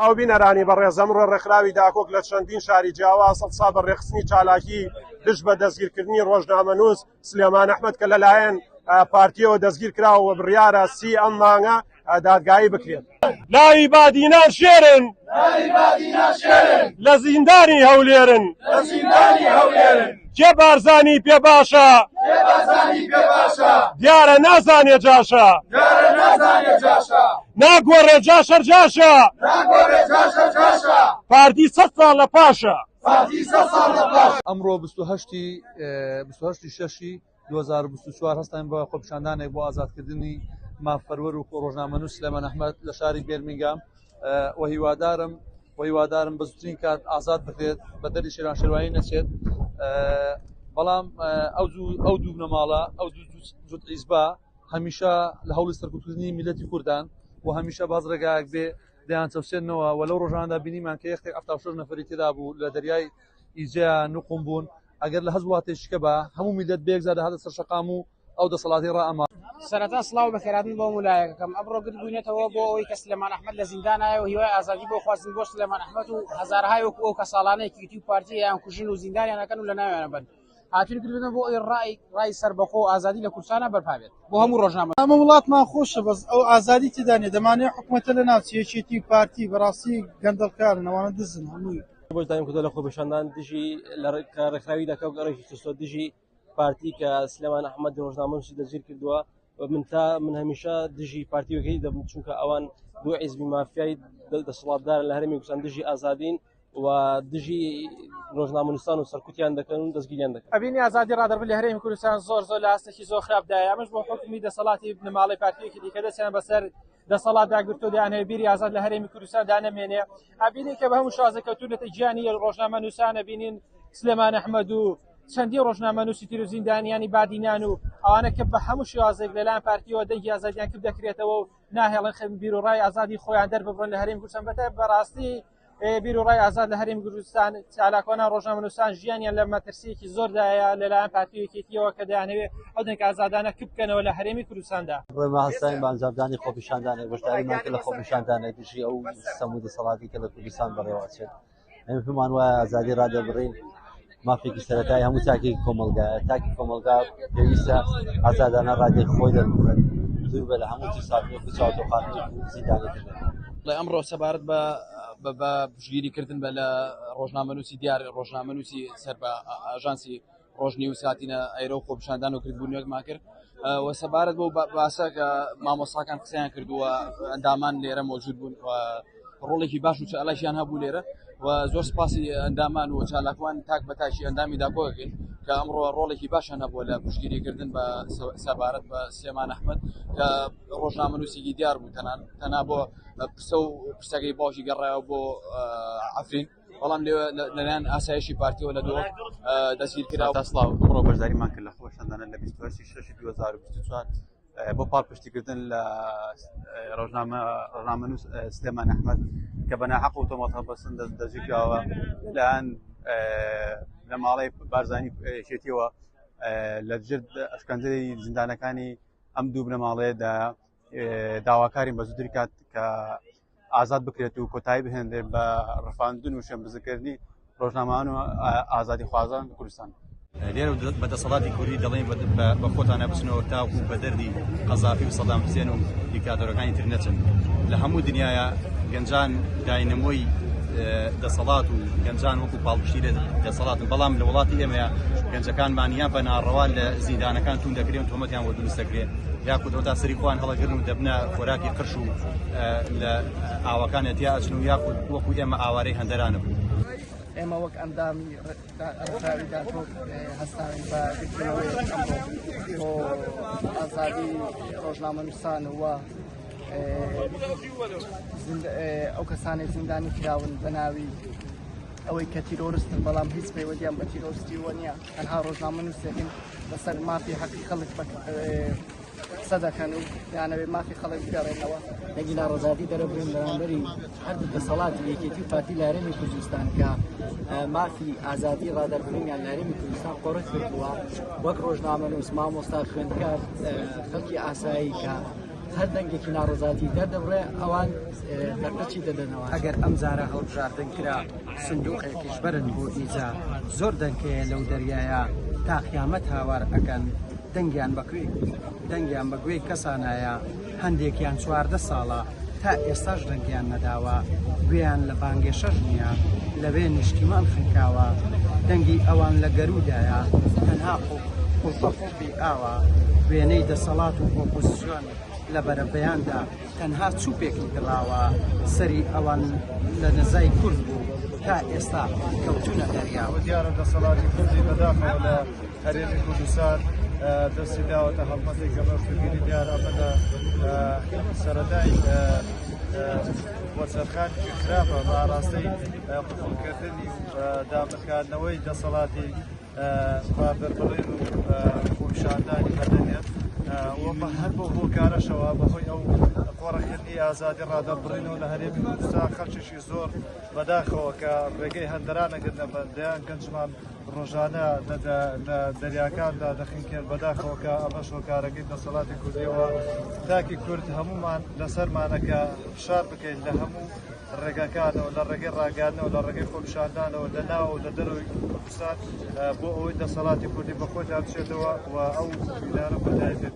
ئەو بینەرانی بەڕێز ئەمڕۆ ڕێکخراوی داکۆک لە چەندین شاری جیاواز هەڵسا بە ڕێکخستنی چالاکی دژ بە دەستگیرکردنی ڕۆژنامەنووس سلێمان ئەحمەد کە لەلایەن پارتیەوە دەستگیر کراوە و بڕیارە سی ئەم مانگە دادگایی بکرێت. لاوی بادینان شێرن لە زیندانی هەولێرن کێ بارزانی پێ باشە دیارە نازانێ جاشە ناگۆڕێ جاشەر جاشە پارتی سە ساڵ لە پاشە. ئەمڕۆ 28 28 شەشی 2024 هەستاین بە خۆپیشاندانێک بۆ ئازادکردنی مافپەروەر و ڕۆژنامەنووس سلێمان ئەحمەد لە شاری بێرمینگام و هیوادارم و هیوادارم بە زووترین کات ئازاد بکرێت بە دەری شێران شێروایی نەچێت بەڵام ئەو ئەو دوو بنەماڵە ئەو دوو جوت عیزبا هەمیشە لە هەوڵی سەرکوتکردنی میلەتی کوردان و هەمیشە باز ڕێگایەک بێ دەیان چەوسێنەوە و لەو ڕۆژاندا بینیمان کە یەختێک 76 نەفەری تێدا بوو لە دەریای ئیجەیا نوقم بوون ئەگەر لە هەز وڵاتێکیکە بە هەموو میلەت بەیەکجار دەهاتە سەر شەقام و ئەو دەسەڵاتی ڕائەما. سەرەتا سڵاو و بەخێرهاتن بۆ هەموو لایەکەکەم ئەمڕۆ گرد بووینەتەوە بۆ ئەوەی کە سلێمان ئەحمەد لە زیندانایە و هیوای ئازادی بۆ خواستن بۆ سلێمان ئەحمەد و هەزارەهای وەکو ئەو کە ساڵانە یەکێتی و پارتی ئەیان کوژن و زیندانیان ئەکەن و لەناویان ئەبەن هاتوین گرد بۆ ئەوەی ڕای ڕای سەربەخۆ و ئازادی لە کوردستانا بەرپا بێت بۆ هەموو ڕۆژنامە ئەمە وڵاتمان خۆشە بەس ئەو ئازادی تێدا نیە دەمانەوێ حکومەتە لە ناوچێ یەکێتی و پارتی بەڕاستی گەندەڵکارن ئەوانە دزن هەمووی. بەشداریم کردوە لە خۆپیشاندان دژی لە ڕێکخراوی دەکە و ڕێکی خستوە دژی پارتی کە سلێمان ئەحمەد ڕۆژنامەنووسی دەستگیر کردووە من تا من هەمیشە دژی پارتی وەکەی دەبم چونکە ئەوان دوو عیزبی مافیای دەسەڵاتدار لە هەرێمی کوردستان دژی ئازادین و دژی ڕۆژنامەنووسان و سەرکوتیان دەکەن و دەستگیریان دەکەن. ئەبینی ئازادی ڕادەربڕین لە هەرێمی کوردستان زۆر زۆر لە ئاستێکی زۆر خراپدایە ئەمەش بۆ حوکمی دەسەڵاتی بنەماڵەی پارتییەکی دیکە دەستیان بەسەر دەسەڵاتدا گرتووە دەیانەوێت بیری ئازاد لە هەرێمی کوردستاندا نەمێنێ ئەبینین کە بە هەموو شازێک کەوتوونەتە گیانی ڕۆژنامەنووسان ئەبینین سلێمان ئەحمەد و چەندین ڕۆژنامەنووسی تر و زیندانیانی بادینان و ئەوانە کە بە هەموو شێوازێک لەلایەن پارتیەوە دەنگی ئازادیان کپ دەکرێتەوە و ناهێڵن خەم بیروڕای ئازادی خۆیان دەرببڕن لە هەرێمی کوردستان بەتە بەڕاستی بیروڕای ئازاد لە هەرێمی کوردستان چالاکوانان ڕۆژنامەنووسان ژیانیان لە مەترسیەکی زۆردایە لەلایەن پارتی و یەکێتیەوە کە دەیانەوێت ئەو دەنگ ئازادانە کپ بکەنەوە لە هەرێمی کوردستاندا. ئێمە هەستاین بە ئەنجامدانی خۆپیشاندانێک بەشداریمان کرد لە خۆپیشاندانێک دژی ئەو ستەم و دەسەڵاتی کە لە کوردستان بەڕێوەچێت. ئێمە پێمان وایە ئازادی ڕادەربڕین مافێکی سەرەتای هەموو تاکێکی کۆمەڵگایە تاکی کۆمەڵگا پێویستە ئازادانە ڕادێک خۆی دەربڕێت دوور بە لە هەموو ترساندنێک و چاوتۆقاندنێک و زیندانیکردن. ئەمڕۆ سەبارەت بە بە پشتگیریکردن بە لە ڕۆژنامەنووسی دیار ڕۆژنامەنووسی سەر بە ئاژانسی ڕۆژ نیوز هاتینە ئەیرە و خۆپیشاندان و کردبوونیەکمان کرد و سەبارەت بۆ باسە کە مامۆستاکان قسەیان کردووە ئەندامان لێرە مۆجود بوون و ڕۆڵێکی باش و چالاکیان هەبوو لێرە و زۆر سپاسی ئەندامان و چالاکوان تاک بە تاکی ئەندامی داکۆکەکەین کە ئەمڕۆ ڕۆڵێکی باشیان هەبووە لە پشتگیریکردن بە سەبارەت بە سلێمان ئەحمەد کە ڕۆژنامەنووسێکی دیار بوو تەنان تەنا بۆ پرسە و پرسەکەی باوکی گەڕایەوە بۆ عەفرین بەڵام لێ لەلایەن ئاسایشی پارتیەوە لە دۆ دەستگیر کرا. تا سڵاو ئەمڕۆ بەشداریمان کرد لە خۆپیشاندانە لە 28 شەشی 2024 بۆ پاڵپشتیکردن لە ڕۆژنامە ڕۆژنامەنووس سلێمان ئەحمەد کە بە ناحەق و تۆمەت هەڵبەستن دەستگیرکراوە لەلایەن بنەماڵەی بارزانی یەکێتیەوە لە ژێر ئەشکەنجەی زیندانەکانی ئەم دوو بنەماڵەیەدا داواکارین بە زووترین کات کە ئازاد بکرێت و کۆتایی بهێنرێت بە ڕفاندن و شوێنبزرکردنی ڕۆژنامەوان و ئازادیخوازان لە کوردستان. لێرە بە دەسەڵاتی کوردی دەڵێین بە خۆتانە بچنەوە تاوەکو بە دەردی قەزافی و سەدام حوسێن و دیکتاتۆرەکانی تر نەچن. لە هەموو دنیایا گەنجان داینەمۆی دەسەڵات و گەنجان وەکو پاڵپشتی لە دەسەڵاتن، بەڵام لە وڵاتی ئێمەیا گەنجەکانمان یان بە ناڕەوا لە زیندانەکان توند دەکرێن تۆمەتیان بۆ دروست دەکرێت یاخود ئەوتا سەری خۆیان هەڵەگرن و دەبنە خۆراکی قرش و لە ئاوەکانە تیا ئەچن و یاخود وەکو ئێمە ئاوارەی هەندەرانە بوون. ئێمە وەک ئەندامی ڕێکخراوی داکۆک هەستاوین بە گرتنەوەی ئەمڕۆ بۆ ئازادی ڕۆژنامەنووسان و ئەو کەسانەی زیندانی کراون بە ناوی ئەوەی کە تیرۆرستن بەڵام هیچ پەیوەندیان بە تیرۆرستیەوە نییە تەنها ڕۆژنامەنووسێکن لەسەر مافی حەقی خەڵک قسە دەکەن و دەیانەوێت مافی خەڵک بگەڕێنەوە. دەنگی ناڕەزایەتی دەرەبڕین بەرامبەری هەردوو دەسەڵاتی یەکێتی و پارتی لە هەرێمی کوردستان کە مافی ئازادی ڕادەربڕینیان لە هەرێمی کوردستان قۆرخ کردووە وەک ڕۆژنامەنووس مامۆستا خوێندکار خەڵکی ئاسایی کە هەر دەنگێکی ناڕەزاتی دەردەبڕێ ئەوان بەرپەرچی دەدەنەوە. ئەگەر ئەمجارە هەڵبژاردن کرا سندوقێکیش بەرن بۆ ئیجا زۆر دەنگ هەیە لەو دەریایە تا قیامەت هاوار ئەکەن دەنگیان بە کوێ دەنگیان بە گوێی کەسانایە هەندێکیان 14 ساڵە تا ئێستاش دەنگیان نەداوە گوێیان لە بانگێشەش نییە لەوێ نیشتیمان خنکاوە دەنگی ئەوان لە گەروودایە تەنها قوڵپە قوڵپی ئاوە وێنەی دەسەڵات و ئۆپۆزسیۆن لە بەرەبەیاندا تەنها چوپێکی دڕاوە سەری ئەوان لە نزای کورد بوو تا ئێستا کەوتونە دەریاوە. دیارە دەسەڵاتی کوردی بەداخەوە لە هەرێمی کوردستان دەستی داوەتە هەڵمەتێک کە بەشتگیری دیار ئەمە لە سەرەتای وەچەرخانێکی خراپە بە ئاراستەی قوفڵکردنی و دامرکاندنەوەی دەسەڵاتی ڕادەربڕین و خۆپیشاندانی مەدەنیەت و بە هەر بۆ هۆکارەشەوە بەهۆی ئەو قۆڕەکردنی ئازادی ڕادەربڕینەوە لە هەرێمی کوردستان خەڵکێکی زۆر بەداخەوە کە ڕێگەی هەندەران ئەگرنە بەر دەیان گەنجمان ڕۆژانە لە دەریاکاندا دەخنکێن بەداخەوە کە ئەمەش هۆکارەکەی دەسەڵاتی کوردیەوە تاکی کورد هەمومان لەسەرمانە کە فشار بکەین لە هەموو ڕێگاکانەوە لە ڕێگەی ڕاگەیاندنەوە لە ڕێگەی خۆپیشاندانەوە لە ناوە و لە دەرەوەی کوردستان بۆ ئەوەی دەسەڵاتی کوردی بە خۆیدا بچێتەوە و ئەو پیلانە کۆتایی پێ.